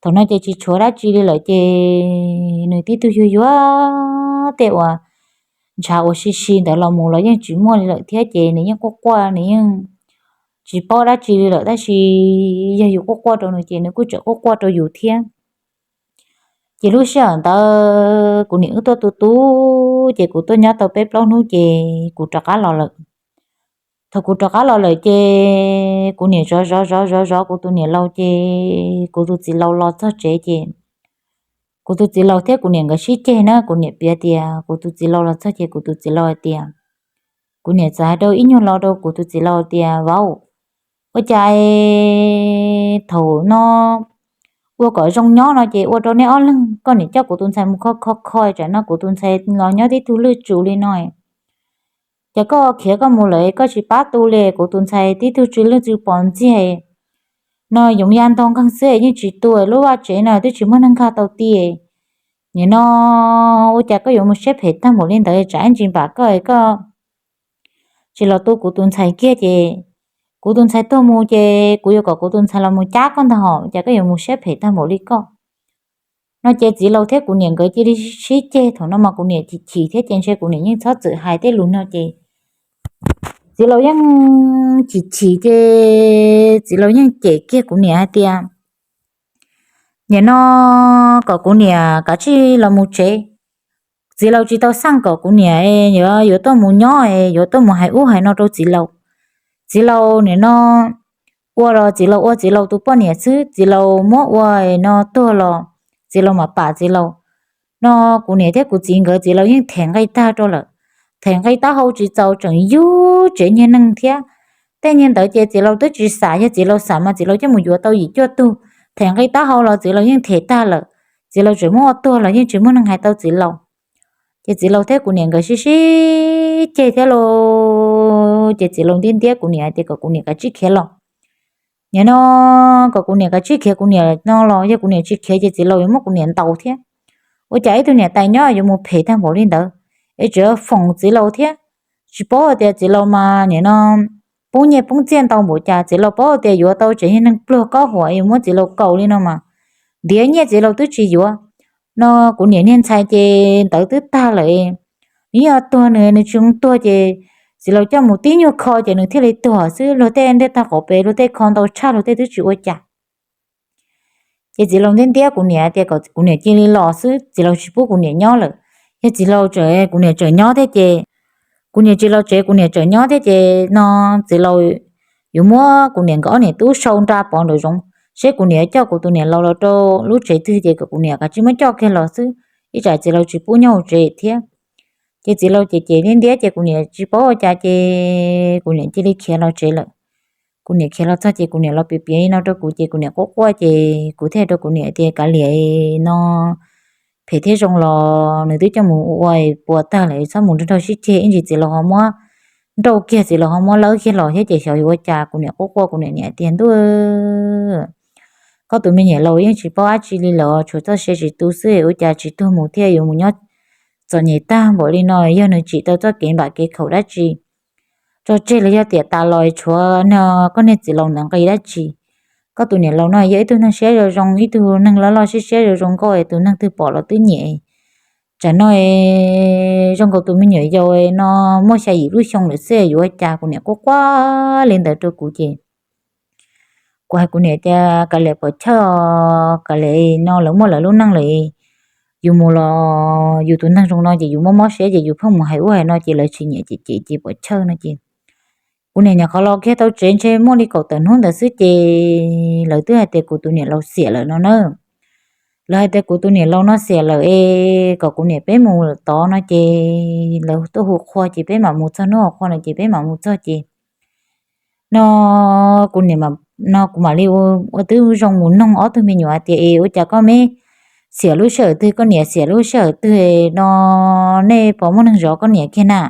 thaum no ces tsis tshuav dab tsi li lawm ces nws tib tug yuag yuag tej uas ntshav uas si si ntawd los mus los yeej tsis muaj li lawm thiab ces nws yeej quaj quaj, nws yeej tsis paub dab tsi li lawm tab sis yog yus quaj quaj rau nws ces nws kuj tseem quaj quaj rau yus thiab. Ces lub sij hawm ntawd kuv niam wb tuaj tu tu ces kuv tuaj nyob tau peb plaub hnub ces kuv rov qab los lawm. Thaum kuv rov qab los lawm ces kuv niam zov zov zov zov zov kuv tus niam laus ces kuv tus txiv laus los txog tsev ces kuv tus txiv laus thiab kuv niam nkawd sib ceg na, kuv niam piav tias kuv tus txiv laus los txog ces kuv tus txiv laus hais tias, kuv niam txawm hais rau ib nyuag lo rau kuv tus txiv laus tias, vauv, ua cas thaum no ua kom zoo nyob no ces ua rau neb ob leeg, koj niam coj kuv tus ntxhais mus kho kho kho tsam no kuv tus ntxhais los nyob tib tug lwj tsum li no. Ces koj khiav koj mus lawm koj tsis pab tu li, kuv tus ntxhais tib tug tsw lwj tsw pos ntxiag no yoov ya ntog nkeeg xwb yeej tsis tu, lub vaj tsev no twb tsis muaj neeg nkag tau ti. Nim no ua cas koj yuav mus siab phem tag npaum li ntawd, tsam ib ntsis npam koj, koj tsis los tu kuv tus ntxhais kiag ces kuv tus ntxhais tuag mus ces kuv yuav kom kuv tus ntxhais los mus cab koj ntag hos, cas koj yuav mus siab phem tag npaum li koj no. Ces txiv laus thiab kuv niam nkawd cia li sib ceg, thaum no mas kuv niam chim chim thiab ces ntshe kuv niam yeej txhob txwm hais tej lus no ces txiv laus yeej chim chim ces txiv laus yeej cem kiag kuv niam hais tias, nim no kom kuv niam kav tsij los mus tsev. Txiv laus tsis tau xaj kom kuv niam yuav tuaj mus nyob es yuav tuaj mus hais ub hais no rau txiv laus. Txiv laus nim no ua los txiv laus ua txiv laus tus poj niam xwb, txiv laus muab ua no tuag los txiv laus mam pam txiv laus no. Kuv niam thiab kuv txiv nkawd txiv laus yeej them nqi tag rau lawm, them nqi taub hau tsis txaus tseem yug tsev nyiag neeg thiab. Tej niag ntawd ces txiv laus twb tsis xam, yog txiv laus xam mas txiv laus coj mus yuav tau yim cuaj tug, them nqi taub hau los txiv laus yeej them tag lawm. Txiv laus tseem muab ua tuag los yeej tsis muaj neeg hais tau txiv laus. Ces txiv laus thiab kuv niam nkawd sib sib ceg thiab lauj. Ces txiv laus ntiab ntiab kuv niam tias kom kuv niam kav tsij khiav los. Nim no kom kuv niam kav tsij khiav, kuv niam no los yog kuv niam tsis khiav ces txiv laus yuav muab kuv niam ntaus thiab. Ua cas ib tug niam tais nyob yuav mus phem tag npaum li ntawd, es tseem foom txiv laus thiab. Tsis paub hais tias txiv laus mas nim no poob nyiaj poob txiaj ntau npaum cas, txiv laus paub tias yuav tau tsev neeg pluag kob huam yuav muab txiv laus kaus li no mas ntiav nyiaj txiv laus twb tsis yuav. No kuv niam niag ntxhais ces ntawd twb tag lawm, nws yeej tuag, nws nws tsis tuag ces txiv laus coj mus tib nyuag kho ces nws thiaj li tuag xwb. Luag tej ntiaj tag qaum pem luag tej kho ntau tshaj, luag tej twb tsis ua cas. Ces txiv laus ntiab ntiab kuv niam tias kom kuv niam cia li los xwb, txiv laus tsis pub kuv niam nyob lawm. Yog txiv laus tseem, kuv niam tseem nyob thiab ces, kuv niam tsis los tsev kuv niam tseem nyob thiab ces no txiv laus yuav muab kuv niam nkawd ob niam tub sau nra pov nraum zoov, seb kuv niam coj kuv tus niam laus los rau lub tsev twg ces kom kuv niam kav tsij muab coj kiag los xwb, ib tsam txiv laus tsis pub nyob hauv tsev thiab. Ces txiv laus ces ces ntiab ntiab ces kuv niam tsis paub ua cas ces kuv niam cia li khiav los tsev lawm. Kuv niam khiav los txog ces kuv niam los piav piav li no rau kuv ces kuv niam quaj quaj ces kuv thiaj rau kuv niam tias kav liam no, phem thiab zoo los nws twb coj mus ua puas tag lawm, txhob mus nrog nrog sib ceg, ib ntsis txiv laus ho muab nrauj kiag, txiv laus ho muab lawb kiag los thiab ces xyov yuav ua cas. Kuv niam quaj quaj, kuv niam niam tias ntuj, koj tus me nyuam laus yeej tsis paub dab tsi li lawm, tshuav txoj sia tsis tu xwb, ua cas tsis tuag mus thiab yuav mus nyob txom nyem tag npaum li no. Yog nws tsim tau txoj kev npam kev khaum dab tsi tso tseg los yog tiam tas los tshuav koj niag txiv laus ntawd nqi dab tsi. Koj tus niam laus no yog ib tug neeg siab zoo zoo, ib tug neeg loj loj siab siab zoo zoo nkauj, tus neeg twg pom los twb nyiam. Tsam no zoo nkaus tus me nyuam yaus no muaj xya yim lub xyoo lawm xwb, yuav ua cas? Kuv niam quaj quaj li ntawd rau kuv ces kuv hais kuv niam tias kav liam pom chawj, kav liam no lawv muaj lawv lub neej lawm, yus mus los yus tus neeg zoo no ces yus mob mob siab ces yus pheej mus hais ub hais no ces lawv tsis nyiam ces ces ces pom chawj no ces kuv niam nyuam qhuav los kiag tau tsev ntshe muaj li kaum tawm hnub ntawd xwb ces lawv twb hais tias kuv tus niam laus xiam lawm no na. Lawv hais tias kuv tus niam laus no xiam lawm es kom kuv niam peb mus lawm tod no ces lawv tuaj hu qhua ces peb mam mus txog, hnub hu qhua no ces peb mam mus txog ces no kuv niam, no kuv mam li ua tib zoo mus noog ob tug me nyuam hais tias es ua cas koj me xiam lub sij hawm twg, koj niam xiam lub sij hawm twg no, nej puas muaj neeg zov koj niam kiag na?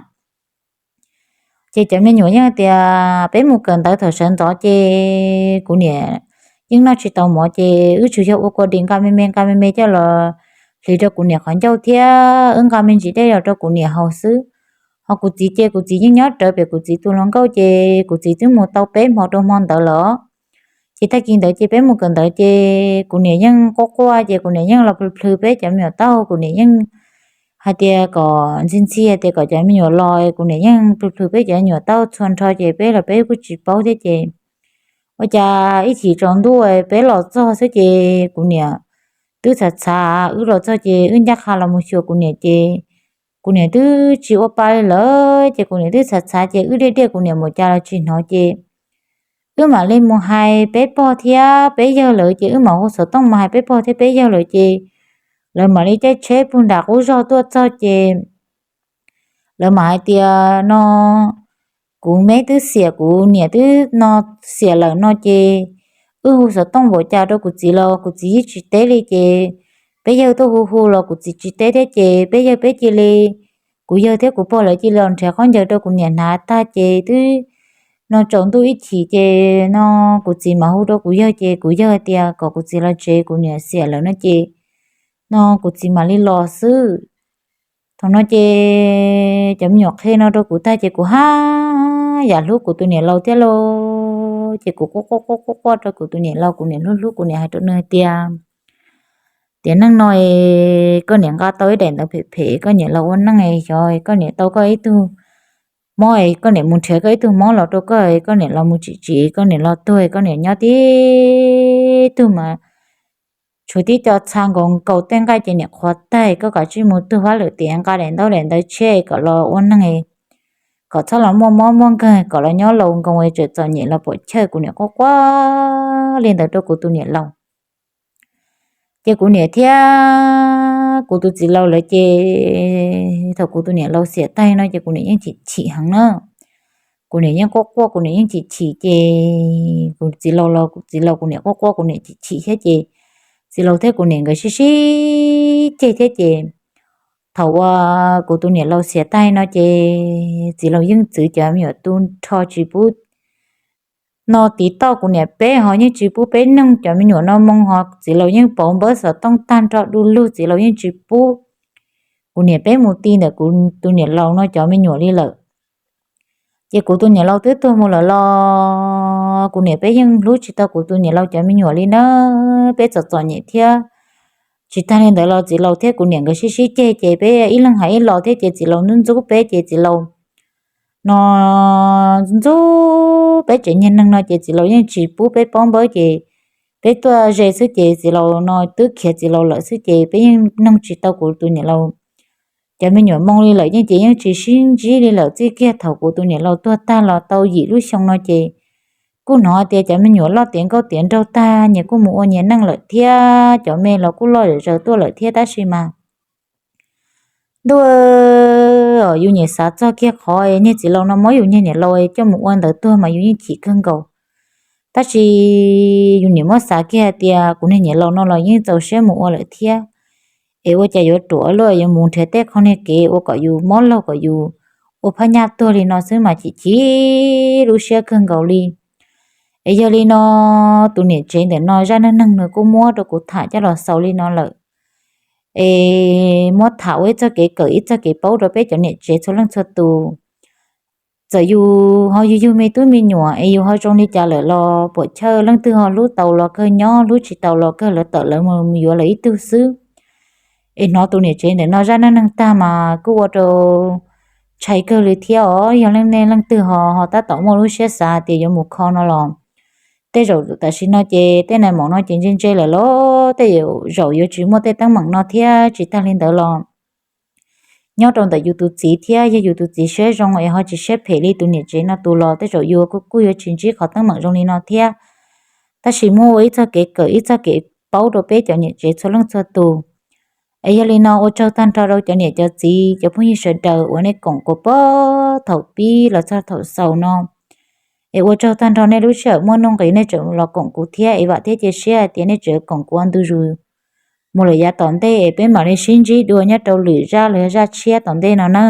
Ces cov me nyuam yeej tias peb mus kawm ntawv thaum sawv ntxov ces kuv niam yeej noj tsis tau mov ces wb tsuas yog ua kua dis nqa me me nqa me me coj los hliv rau kuv niam qhov ncauj thiab wb nqa me ntsis dej los rau kuv niam haus xwb. Ho kuv txiv ces kuv txiv yeej nyob rawv pem kuv txiv tus hluas nkauj ces kuv txiv twb mus tau peb hmo rau hmo ntawd lawm. Ces tag kis ntawd ces peb mus kawm ntawv ces kuv niam yeej quaj quaj ces kuv niam yeej los plhws plhws peb cov me nyuam taub hau, kuv niam yeej hais tias kom ntxhi ntxhi hais tias kom cov me nyuam los, kuv niam yeej plhws plhws peb cov me nyuam taub hau txhua nrho ces peb los peb kuj tsis paub thiab ces ua cas ib chim tsaus ntuj peb los txog xwb ces kuv niam twb txhav txhav, wb los txog ces wb ncaj qha los mus xyuas kuv niam ces kuv niam twb tsis ua pa li lawm ces kuv niam twb txhav txhav ces wb diaj diaj kuv niam mus cas los tsis hnov ces wb mam li mus hais peb pog thiab peb yawg lawm ces wb mam hu xov tooj mus hais peb pog thiab peb yawg lawm ces lawv mam li caij tsheb puag nram qub zog tuaj txog ces lawv mam hais tias no kuv me twb xiam, kuv niam twb no xiam lawm no ces wb hu xov tooj npaum cas rau kuv txiv los kuv txiv yeej tsis teb li ces peb yawg tuaj hu hu los kuv txiv tsis teb thiab ces peb yawg peb cia li, kuv yawg thiab kuv pog lawv cia li los nrhiav khaub ncaws rau kuv niam hnav tag ces twb no tsaus ntuj ib chim ces no kuv txiv mam hu rau kuv yawg ces kuv yawg hais tias kom kuv txiv los tsev, kuv niam xiam lawm no ces no kuv txiv mam li los xwb. Thaum no ces cov me nyuam qhia no rau kuv tag ces kuv haj yam hlub kuv tus niam laus thiab lauj. Ces kuv quaj quaj quaj quaj quaj rau kuv tus niam laus, kuv niam hlub hlub, kuv niam hais rau nws hais tias, tiam neej no es koj niam nqa tau ib daim ntawv phem phem, koj niam los ua neej es xyov koj niam tau koj ib tug mob es koj niam mus nrhiav koj ib tug mob los rau koj, koj niam los mus tsim tsim, koj niam los tuag, koj niam nyob tib tug mas tshuav tib co txha nkaus nkaus tej nqaij ces niam qhuav tag, koj kav tsij mus tuag fab lawm tiam nqa daim ntaub daim ntawv tshiab kom los ua neeg, kom txhob los muaj mob muaj nkeeg, kom los nyob laus nkoos es tseem txom nyem los pom chawj. Kuv niam quaj quaj li ntawd rau kuv tus niam laus. Ces kuv niam thiab kuv tus txiv laus lawv ces thaum kuv tus niam laus xiam tag no ces kuv niam yeej chim chim heev na. kuv niam yeej quaj quaj, kuv niam yeej chim chim ces kuv txiv laus los, txiv laus kuv niam quaj quaj, kuv niam chim chim thiab ces txiv laus thiab kuv niam nkawd sib sib ceg thiab ces thaum uas kuv tus niam laus xiam tag no ces txiv laus yeej txwv cov me nyuam tu nrho tsis pub no tiv toj kuv niam peb ho yeej tsis pub peb noog cov me nyuam no moo ho txiv laus yeej pauv npawb xov tooj tag nrho du lug, txiv laus yeej tsis pub kuv niam peb mus ti ntawm kuv tus niam laus no cov me nyuam li lawm. Ces kuv tus niam laus twb tuag mus lawm los kuv niam peb yeej hlub tsis tau kuv tus niam laus cov me nyuam li na, peb txom txom nyem thiab. Tsis tag li ntawd los txiv laus thiab kuv niam nkawd sib sib ceg ces peb ib leeg hais ib los thiab ces txiv laus ntxub ntxub peb ces txiv laus no ntxub peb tsev niag neeg no ces txiv laus yeej tsis pub peb paub npawb ces peb tuaj ze xwb ces txiv laus no twb khiav txiv laus lawm xwb ces peb yeej noog tsis tau kuv tus niam laus cov me nyuam moo li lawm, yeej ces yeej tsis sib ntsib li lawm. Txij kiag thaum kuv tus niam laus tuag tag los tau yim lub xyoo no ces kuj hnov tias cov me nyuam loj tiav nkauj tiav nraug tag, nyias kuj mus ua nyias neej lawm thiab, cov me los kuj loj zom zaws tuaj lawm thiab, tab sis mas ntuj, yus niam xav txog kiag qhov niag txiv laus no muab yus niag niam laus coj mus ua ntawd tuag mas yus yeej chim kawg nkaus. Tab sis yus niam muab xav kiag hais tias kuv niag niam laus no los yeej txaus siab mus ua lawm thiab, es ua cas yuav ruam luaj yuav mus nrhiav tej qhov niag kev ua kom yus mob laug kom yus ua phab nyaj tuag li no xwb mas chim chim lub siab kawg nkaus li. Es yog li no, tus niam tsev ntawm no zaj neej neeg nws kuj muab rau kuv tham coj los xaus li no lawm. Es muab tham ua ib txoj kev kawm ib txoj kev paub rau peb cov niam tsev txhua leej txhua tus. Txawm yus ho yug yug me tub me nyuam es yus ho zoo li cas lawm los puam chawj leej twg ho hlub tau los kawg nyob, hlub tsis tau los kawg lawv tawm lawv mus yuav lawv ib tug xwb. Es hnov tus niam tsev ntawm no zaj neej neeg tag mas kuj ua rau ntshai kawg li thiab os. Yog leej nej leej twg ho ho tab tom muaj lub siab xav tias yuav mus kho no los tej zaum tam sim no ces tej nais maum no ces ntse ntse lawm los tej zaum yuav tsis muaj tej teeb meem no thiab. Tsis tag li ntawd los nyob rau ntawm yus tus txiv thiab, yog yus tus txiv siab zoo es ho tsis siab phem li tus niam tsev no tus los tej zaum yus kuj yuav tsis ntsib qhov teeb meem zoo li no thiab. Tab sis muab ua ib txoj kev kawm ib txoj kev paub rau peb cov niam tsev txhua leej txhua tus. Es yog li no ua tsaug tag nrho rau cov niam cov txiv cov phooj ywg sawv daws uas nej koom kuv puag thaum pib los txog thaum xaus no. Es ua tsaug tag nrho nej lub sij hawm muaj nuj nqis nej tseem los koom kuv thiab, es vam thiab cia siab hais tias nej tseem koom kuv ua ntu zus mus lawm yav tom ntej es peb mam li sib ntsib dua nyob rau lwm zaj los yog zaj tshiab tom ntej no na.